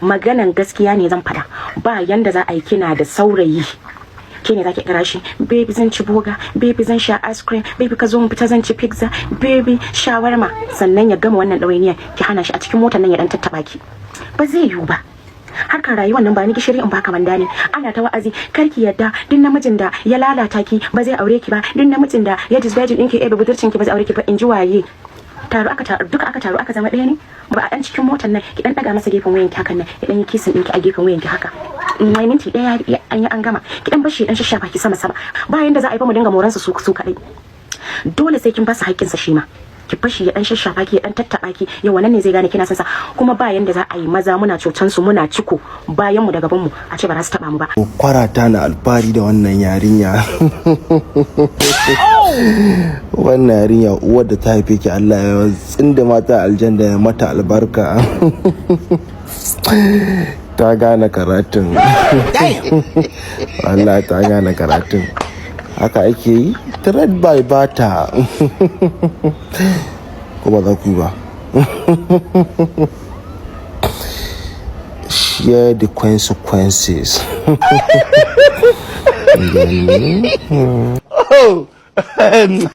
Maganan gaskiya ne zan fada. Ba yanda za a yi kina da saurayi, ke ne zaki kira shi, "Baby, zan ci burger. Baby, zan sha ice cream. Baby, ka zo mu fita, zan ci pizza. Baby, shawarma." Sannan ya gama wannan ɗawainiyar, ki hana shi a cikin motar nan ya dan tattaba ki. Ba zai yiwu ba. Harkar rayuwar nan ba ni gishiri in baka manda ne. Ana ta wa'azi, kar ki yadda, duk namijin da ya lalata ki ba zai aure ki ba, duk namijin da ya disvirgin ɗinki, ebe budurcin ki, ba zai aure ki ba. In ji waye? Taro aka taru, duka aka taru aka zama ɗaya ne? Ba a dan cikin motar nan ki dan daga masa gefen wayanki hakan nan, ya dan yi kissing ɗinki a gefen wayanki haka, mai minti ɗaya an yi an gama, ki dan bashi dan shashafa ki sama sama. Bayan da za a yi fa mu dinga moransu su su kaɗai. Dole sai kin basa haƙƙinsa shi ma. Ki bashi ya dan shashafa ki, ya dan tattaba ki. Yau wannan ne zai gane kina son sa. Kuma ba yanda za a yi maza muna cutan su, muna ciko bayan mu da gaban mu, a ce ba za su taba mu ba. Kwarata na alfahari da wannan yarinya. Wannan yarinya, uwar da ta haife ki, Allah ya tsinda mata aljanna, ya mata albarka. Ta gane karatun. Allah, ta gane karatun. Haka ake yi, trade by barter. Ko ba za ku yi ba? Share the consequences. Then,